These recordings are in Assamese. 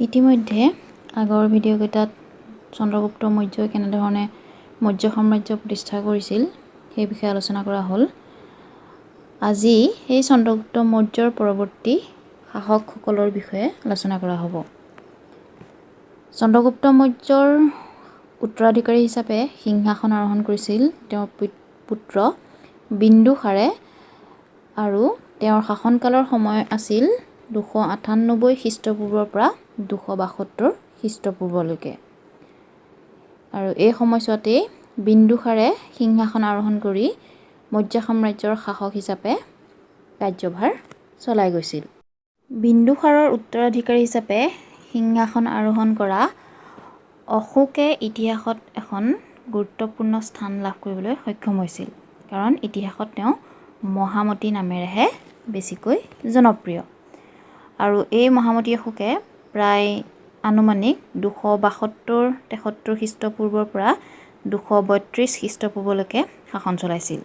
ইতিমধ্যে আগৰ ভিডিঅ'কেইটাত চন্দ্ৰগুপ্ত মৌৰ্যই কেনেধৰণে মৌৰ্য সাম্ৰাজ্য প্ৰতিষ্ঠা কৰিছিল, সেই বিষয়ে আলোচনা কৰা হ'ল। আজি সেই চন্দ্ৰগুপ্ত মৌৰ্যৰ পৰৱৰ্তী শাসকসকলৰ বিষয়ে আলোচনা কৰা হ'ব। চন্দ্ৰগুপ্ত মৌৰ্যৰ উত্তৰাধিকাৰী হিচাপে সিংহাসন আৰোহণ কৰিছিল তেওঁৰ পুত্ৰ বিন্দুসাৰে আৰু তেওঁৰ শাসনকালৰ সময় আছিল 298 খ্ৰীষ্টপূৰ্বৰ পৰা 272 খ্ৰীষ্টপূৰ্বলৈকে। আৰু এই সময়ছোৱাতেই বিন্দুসাৰে সিংহাসন আৰোহণ কৰি মৌৰ্য সাম্ৰাজ্যৰ শাসক হিচাপে কাৰ্যভাৰ চলাই গৈছিল। বিন্দুসাৰৰ উত্তৰাধিকাৰী হিচাপে সিংহাসন আৰোহণ কৰা অশোকে ইতিহাসত এখন গুৰুত্বপূৰ্ণ স্থান লাভ কৰিবলৈ সক্ষম হৈছিল, কাৰণ ইতিহাসত তেওঁ মহামতী নামেৰেহে বেছিকৈ জনপ্ৰিয়। আৰু এই মহামতী অশোকে প্ৰায় আনুমানিক 272-73 খ্ৰীষ্টপূৰ্বৰ পৰা 232 খ্ৰীষ্টপূৰ্বলৈকে শাসন চলাইছিল।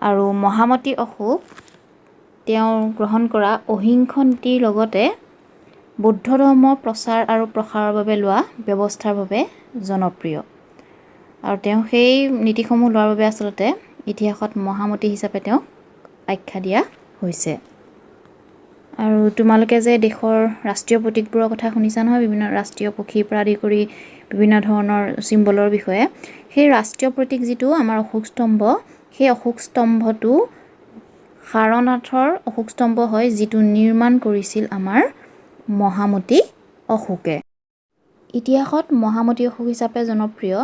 আৰু মহামতী অশোক তেওঁ গ্ৰহণ কৰা অহিংস নীতিৰ লগতে বৌদ্ধ ধৰ্ম প্ৰচাৰ আৰু প্ৰসাৰৰ বাবে লোৱা ব্যৱস্থাৰ বাবে জনপ্ৰিয়। আৰু তেওঁ সেই নীতিসমূহ লোৱাৰ বাবে আচলতে ইতিহাসত মহামতী হিচাপে তেওঁক আখ্যা দিয়া হৈছে। আৰু তোমালোকে যে দেশৰ ৰাষ্ট্ৰীয় প্ৰতীকবোৰৰ কথা শুনিছা নহয়, বিভিন্ন ৰাষ্ট্ৰীয় পক্ষীৰ পৰা আদি কৰি বিভিন্ন ধৰণৰ চিম্বলৰ বিষয়ে, সেই ৰাষ্ট্ৰীয় প্ৰতীক যিটো আমাৰ অশোক স্তম্ভ, সেই অশোক স্তম্ভটো সাৰনাথৰ অশোক স্তম্ভ হয়, যিটো নিৰ্মাণ কৰিছিল আমাৰ মহামতী অশোকে। ইতিহাসত মহামতী অশোক হিচাপে জনপ্ৰিয়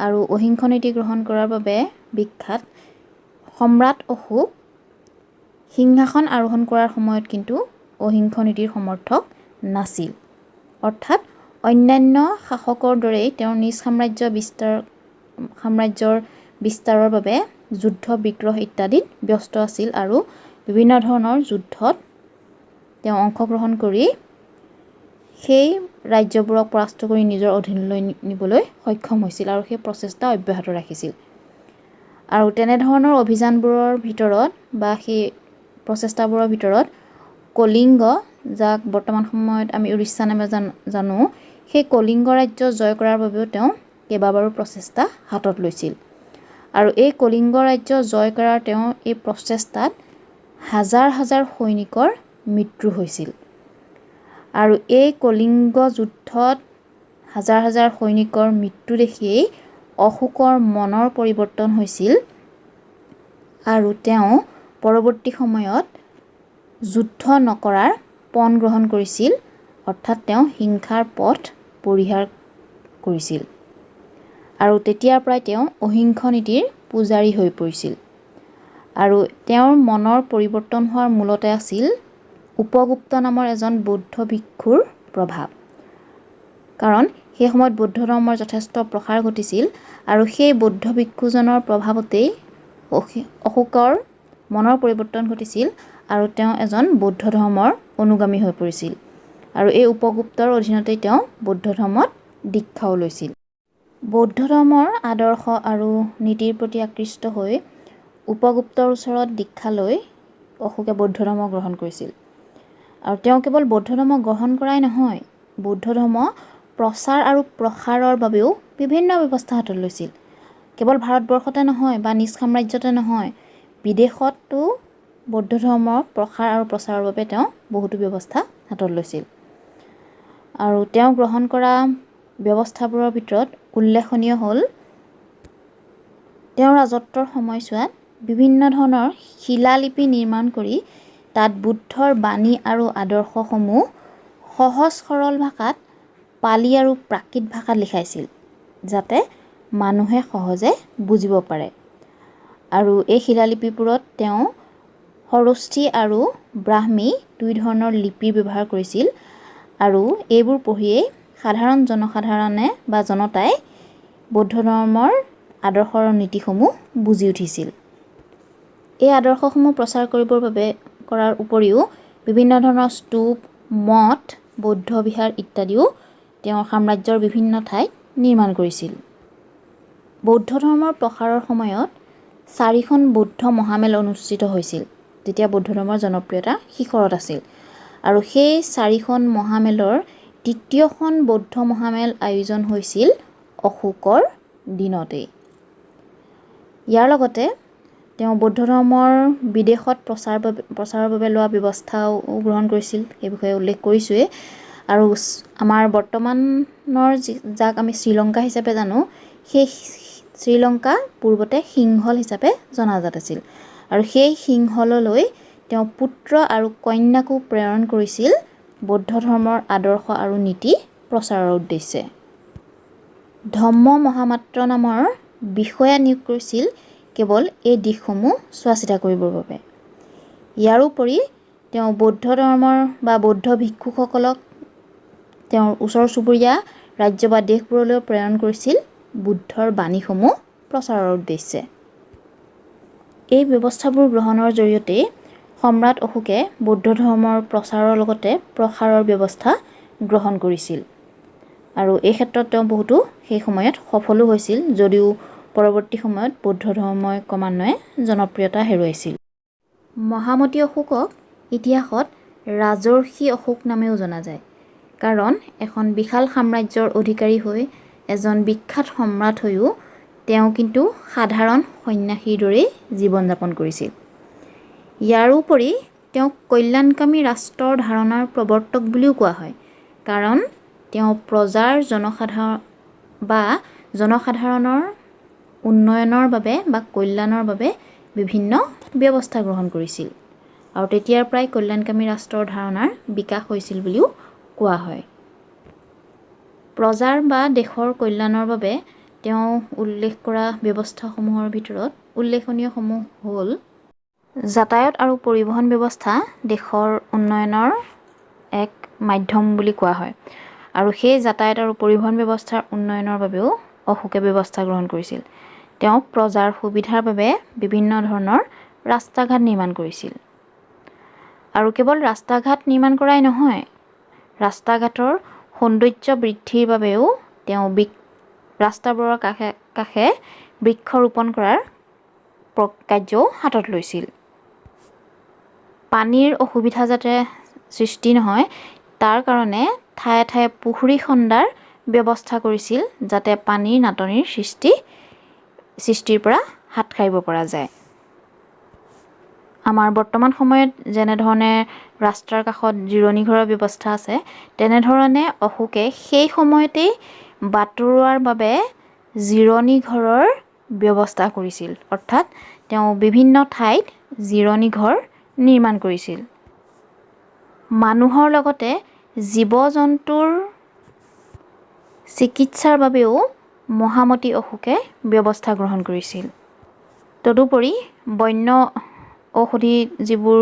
আৰু অহিংস নীতি গ্ৰহণ কৰাৰ বাবে বিখ্যাত সম্ৰাট অশোক সিংহাসন আৰোহণ কৰাৰ সময়ত কিন্তু অহিংস নীতিৰ সমৰ্থক নাছিল। অৰ্থাৎ অন্যান্য শাসকৰ দৰেই তেওঁ নিজ সাম্ৰাজ্যৰ বিস্তাৰৰ বাবে যুদ্ধ বিগ্ৰহ ইত্যাদিত ব্যস্ত আছিল আৰু বিভিন্ন ধৰণৰ যুদ্ধত তেওঁ অংশগ্ৰহণ কৰি সেই ৰাজ্যবোৰক পৰাস্ত কৰি নিজৰ অধীনলৈ নিবলৈ সক্ষম হৈছিল আৰু সেই প্ৰচেষ্টা অব্যাহত ৰাখিছিল। আৰু তেনেধৰণৰ অভিযানবোৰৰ ভিতৰত বা সেই প্ৰচেষ্টাবোৰৰ ভিতৰত কলিংগ, যাক বৰ্তমান সময়ত আমি উৰিষ্যা নামে জানো, সেই কলিংগ ৰাজ্য জয় কৰাৰ বাবেও তেওঁ কেইবাবাৰো প্ৰচেষ্টা হাতত লৈছিল। আৰু এই কলিংগ ৰাজ্য জয় কৰাৰ তেওঁ এই প্ৰচেষ্টাত হাজাৰ হাজাৰ সৈনিকৰ মৃত্যু হৈছিল। আৰু এই কলিংগ যুদ্ধত হাজাৰ হাজাৰ সৈনিকৰ মৃত্যু দেখিয়েই অশোকৰ মনৰ পৰিৱৰ্তন হৈছিল আৰু তেওঁ পৰৱৰ্তী সময়ত যুদ্ধ নকৰাৰ পণ গ্ৰহণ কৰিছিল। অৰ্থাৎ তেওঁ হিংসাৰ পথ পৰিহাৰ কৰিছিল আৰু তেতিয়াৰ পৰাই তেওঁ অহিংস নীতিৰ পূজাৰী হৈ পৰিছিল। আৰু তেওঁৰ মনৰ পৰিৱৰ্তন হোৱাৰ মূলতে আছিল উপগুপ্ত নামৰ এজন বৌদ্ধ ভিক্ষুৰ প্ৰভাৱ, কাৰণ সেই সময়ত বৌদ্ধ ধৰ্মৰ যথেষ্ট প্ৰসাৰ ঘটিছিল আৰু সেই বৌদ্ধ ভিক্ষুজনৰ প্ৰভাৱতেই অশোকৰ মনৰ পৰিৱৰ্তন ঘটিছিল আৰু তেওঁ এজন বৌদ্ধ ধৰ্মৰ অনুগামী হৈ পৰিছিল। আৰু এই উপগুপ্তৰ অধীনতেই তেওঁ বৌদ্ধ ধৰ্মত দীক্ষাও লৈছিল। বৌদ্ধ ধৰ্মৰ আদৰ্শ আৰু নীতিৰ প্ৰতি আকৃষ্ট হৈ উপগুপ্তৰ ওচৰত দীক্ষা লৈ অশোকে বৌদ্ধ ধৰ্ম গ্ৰহণ কৰিছিল। আৰু তেওঁ কেৱল বৌদ্ধ ধৰ্ম গ্ৰহণ কৰাই নহয়, বৌদ্ধ ধৰ্ম প্ৰচাৰ আৰু প্ৰসাৰৰ বাবেও বিভিন্ন ব্যৱস্থা হাতত লৈছিল। কেৱল ভাৰতবৰ্ষতে নহয় বা নিজ সাম্ৰাজ্যতে নহয়, বিদেশতো বৌদ্ধ ধৰ্মৰ প্ৰসাৰ আৰু প্ৰচাৰৰ বাবে তেওঁ বহুতো ব্যৱস্থা হাতত লৈছিল। আৰু তেওঁ গ্ৰহণ কৰা ব্যৱস্থাবোৰৰ ভিতৰত উল্লেখনীয় হ'ল, তেওঁৰ ৰাজত্বৰ সময়ছোৱাত বিভিন্ন ধৰণৰ শিলালিপি নিৰ্মাণ কৰি তাত বুদ্ধৰ বাণী আৰু আদৰ্শসমূহ সহজ সৰল ভাষাত পালি আৰু প্ৰাকৃত ভাষাত লিখাইছিল, যাতে মানুহে সহজে বুজিব পাৰে। আৰু এই শিলালিপিবোৰত তেওঁ খৰোষ্ঠী আৰু ব্ৰাহ্মী দুই ধৰণৰ লিপিৰ ব্যৱহাৰ কৰিছিল আৰু এইবোৰ পঢ়িয়েই সাধাৰণ জনসাধাৰণে বা জনতাই বৌদ্ধ ধৰ্মৰ আদৰ্শ আৰু নীতিসমূহ বুজি উঠিছিল। এই আদৰ্শসমূহ প্ৰচাৰ কৰিবৰ বাবে কৰাৰ উপৰিও বিভিন্ন ধৰণৰ স্তূপ, মঠ, বৌদ্ধ বিহাৰ ইত্যাদিও তেওঁৰ সাম্ৰাজ্যৰ বিভিন্ন ঠাইত নিৰ্মাণ কৰিছিল। বৌদ্ধ ধৰ্মৰ প্ৰসাৰৰ সময়ত চাৰিখন বৌদ্ধ মহামেল অনুষ্ঠিত হৈছিল, যেতিয়া বৌদ্ধ ধৰ্মৰ জনপ্ৰিয়তা শিখৰত আছিল। আৰু সেই চাৰিখন মহামেলৰ দ্বিতীয়খন বৌদ্ধ মহামেল আয়োজন হৈছিল অশোকৰ দিনতেই। ইয়াৰ লগতে তেওঁ বৌদ্ধ ধৰ্মৰ বিদেশত প্ৰচাৰৰ বাবে লোৱা ব্যৱস্থাও গ্ৰহণ কৰিছিল, সেই বিষয়ে উল্লেখ কৰিছোঁৱেই। আৰু আমাৰ বৰ্তমানৰ যাক আমি শ্ৰীলংকা হিচাপে জানো, সেই শ্ৰীলংকা পূৰ্বতে সিংহল হিচাপে জনাজাত আছিল আৰু সেই সিংহললৈ তেওঁ পুত্ৰ আৰু কন্যাকো প্ৰেৰণ কৰিছিল বৌদ্ধ ধৰ্মৰ আদৰ্শ আৰু নীতি প্ৰচাৰৰ উদ্দেশ্যে। ধম্ম মহামাত্ৰ নামৰ বিষয়া নিয়োগ কৰিছিল কেৱল এই দিশসমূহ চোৱা চিতা কৰিবৰ বাবে। ইয়াৰোপৰি তেওঁ বৌদ্ধ ধৰ্মৰ বা বৌদ্ধ ভিক্ষুসকলক তেওঁৰ ওচৰ চুবুৰীয়া ৰাজ্য বা দেশবোৰলৈও প্ৰেৰণ কৰিছিল বুদ্ধৰ বাণীসমূহ প্ৰচাৰৰ উদ্দেশ্যে। এই ব্যৱস্থাবোৰ গ্ৰহণৰ জৰিয়তেই সম্ৰাট অশোকে বৌদ্ধ ধৰ্মৰ প্ৰচাৰৰ লগতে প্ৰসাৰৰ ব্যৱস্থা গ্ৰহণ কৰিছিল আৰু এই ক্ষেত্ৰত তেওঁ বহুতো সেই সময়ত সফলো হৈছিল, যদিও পৰৱৰ্তী সময়ত বৌদ্ধ ধৰ্মই ক্ৰমান্বয়ে জনপ্ৰিয়তা হেৰুৱাইছিল। মহামতী অশোকক ইতিহাসত ৰাজৰ্ষি অশোক নামেও জনা যায়, কাৰণ এখন বিশাল সাম্ৰাজ্যৰ অধিকাৰী হৈ এজন বিখ্যাত সম্ৰাট হৈও তেওঁ কিন্তু সাধাৰণ সন্যাসীৰ দৰেই জীৱন যাপন কৰিছিল। ইয়াৰোপৰি তেওঁক কল্যাণকামী ৰাষ্ট্ৰৰ ধাৰণাৰ প্ৰৱৰ্তক বুলিও কোৱা হয়, কাৰণ তেওঁ প্ৰজাৰ জনসাধাৰণ বা জনসাধাৰণৰ উন্নয়নৰ বাবে বা কল্যাণৰ বাবে বিভিন্ন ব্যৱস্থা গ্ৰহণ কৰিছিল আৰু তেতিয়াৰ পৰাই কল্যাণকামী ৰাষ্ট্ৰৰ ধাৰণাৰ বিকাশ হৈছিল বুলিও কোৱা হয়। প্ৰজাৰ বা দেশৰ কল্যাণৰ বাবে তেওঁ উল্লেখ কৰা ব্যৱস্থাসমূহৰ ভিতৰত উল্লেখনীয়সমূহ হ'ল: যাতায়াত আৰু পৰিবহণ ব্যৱস্থা দেশৰ উন্নয়নৰ এক মাধ্যম বুলি কোৱা হয় আৰু সেই যাতায়াত আৰু পৰিবহণ ব্যৱস্থাৰ উন্নয়নৰ বাবেও অশোকে ব্যৱস্থা গ্ৰহণ কৰিছিল। তেওঁ প্ৰজাৰ সুবিধাৰ বাবে বিভিন্ন ধৰণৰ ৰাস্তা ঘাট নিৰ্মাণ কৰিছিল আৰু কেৱল ৰাস্তা ঘাট নিৰ্মাণ কৰাই নহয়, ৰাস্তা ঘাটৰ সৌন্দৰ্য বৃদ্ধিৰ বাবেও তেওঁ ৰাস্তাবোৰৰ কাষে কাষে বৃক্ষৰোপণ কৰাৰ কাৰ্যও হাতত লৈছিল। পানীৰ অসুবিধা যাতে সৃষ্টি নহয়, তাৰ কাৰণে ঠায়ে ঠায়ে পুখুৰী খন্দাৰ ব্যৱস্থা কৰিছিল, যাতে পানীৰ নাটনিৰ সৃষ্টিৰ পৰা হাত সাৰিব পৰা যায়। আমাৰ বৰ্তমান সময়ত যেনেধৰণে ৰাস্তাৰ কাষত জিৰণি ঘৰৰ ব্যৱস্থা আছে, তেনেধৰণে অশোকে সেই সময়তেই বাটৰুৱাৰ বাবে জিৰণি ঘৰৰ ব্যৱস্থা কৰিছিল, অৰ্থাৎ তেওঁ বিভিন্ন ঠাইত জিৰণি ঘৰ নিৰ্মাণ কৰিছিল। মানুহৰ লগতে জীৱ জন্তুৰ চিকিৎসাৰ বাবেও মহামতী অশোকে ব্যৱস্থা গ্ৰহণ কৰিছিল। তদুপৰি বন্য ঔষধি যিবোৰ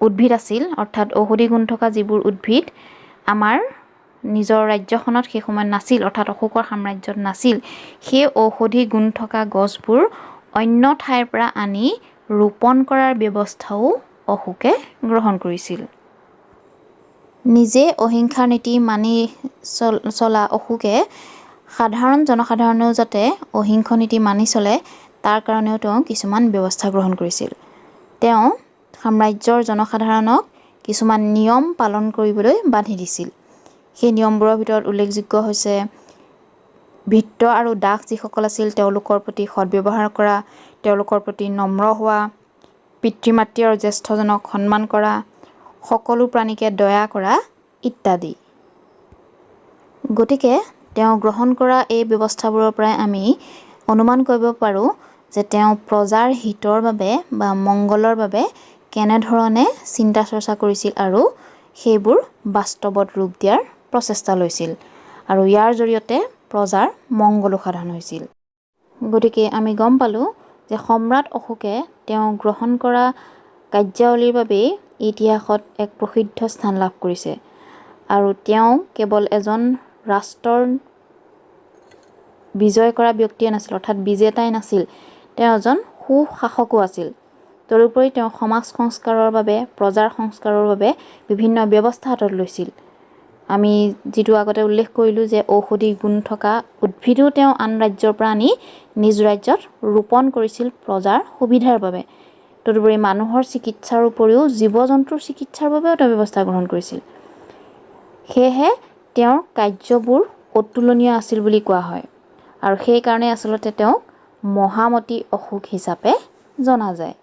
উদ্ভিদ আছিল, অৰ্থাৎ ঔষধি গুণ থকা যিবোৰ উদ্ভিদ আমাৰ নিজৰ ৰাজ্যখনত সেই সময়ত নাছিল, অৰ্থাৎ অশোকৰ সাম্ৰাজ্যত নাছিল, সেই ঔষধি গুণ থকা গছবোৰ অন্য ঠাইৰ পৰা আনি ৰোপণ কৰাৰ ব্যৱস্থাও অশোকে গ্ৰহণ কৰিছিল। নিজে অহিংসাৰ নীতি মানি চলা অশোকে সাধাৰণ জনসাধাৰণেও যাতে অহিংস নীতি মানি চলে, তাৰ কাৰণেও তেওঁ কিছুমান ব্যৱস্থা গ্ৰহণ কৰিছিল। তেওঁ সাম্ৰাজ্যৰ জনসাধাৰণক কিছুমান নিয়ম পালন কৰিবলৈ বান্ধি দিছিল। সেই নিয়মবোৰৰ ভিতৰত উল্লেখযোগ্য হৈছে ভৃত্য আৰু দাস যিসকল আছিল তেওঁলোকৰ প্ৰতি সদব্যৱহাৰ কৰা, তেওঁলোকৰ প্ৰতি নম্ৰ হোৱা, পিতৃ মাতৃ আৰু জ্যেষ্ঠজনক সন্মান কৰা, সকলো প্ৰাণীকে দয়া কৰা ইত্যাদি। গতিকে তেওঁ গ্ৰহণ কৰা এই ব্যৱস্থাবোৰৰ পৰাই আমি অনুমান কৰিব পাৰোঁ যে তেওঁ প্ৰজাৰ হিতৰ বাবে বা মংগলৰ বাবে কেনেধৰণে চিন্তা চৰ্চা কৰিছিল আৰু সেইবোৰ বাস্তৱত ৰূপ দিয়াৰ প্ৰচেষ্টা লৈছিল আৰু ইয়াৰ জৰিয়তে প্ৰজাৰ মংগলো সাধন হৈছিল। গতিকে আমি গম পালোঁ যে সম্ৰাট অশোকে তেওঁ গ্ৰহণ কৰা কাৰ্যাৱলীৰ বাবেই ইতিহাসত এক প্ৰসিদ্ধ স্থান লাভ কৰিছে আৰু তেওঁ কেৱল এজন ৰাষ্ট্ৰৰ বিজয় কৰা ব্যক্তিয়ে নাছিল, অৰ্থাৎ বিজেতাই নাছিল, তেওঁ এজন সুশাসকো আছিল। তদুপৰি তেওঁ সমাজ সংস্কাৰৰ বাবে, প্ৰজাৰ সংস্কাৰৰ বাবে বিভিন্ন ব্যৱস্থা হাতত লৈছিল। আমি যিটো আগতে উল্লেখ কৰিলোঁ যে ঔষধি গুণ থকা উদ্ভিদো তেওঁ আন ৰাজ্যৰ পৰা আনি নিজ ৰাজ্যত ৰোপণ কৰিছিল প্ৰজাৰ সুবিধাৰ বাবে। তদুপৰি মানুহৰ চিকিৎসাৰ উপৰিও জীৱ জন্তুৰ চিকিৎসাৰ বাবেও তেওঁ ব্যৱস্থা গ্ৰহণ কৰিছিল। সেয়েহে তেওঁৰ কাৰ্যবোৰ অতুলনীয় আছিল বুলি কোৱা হয় আৰু সেইকাৰণে আচলতে তেওঁক মহামতি অশোক হিচাপে জনা যায়।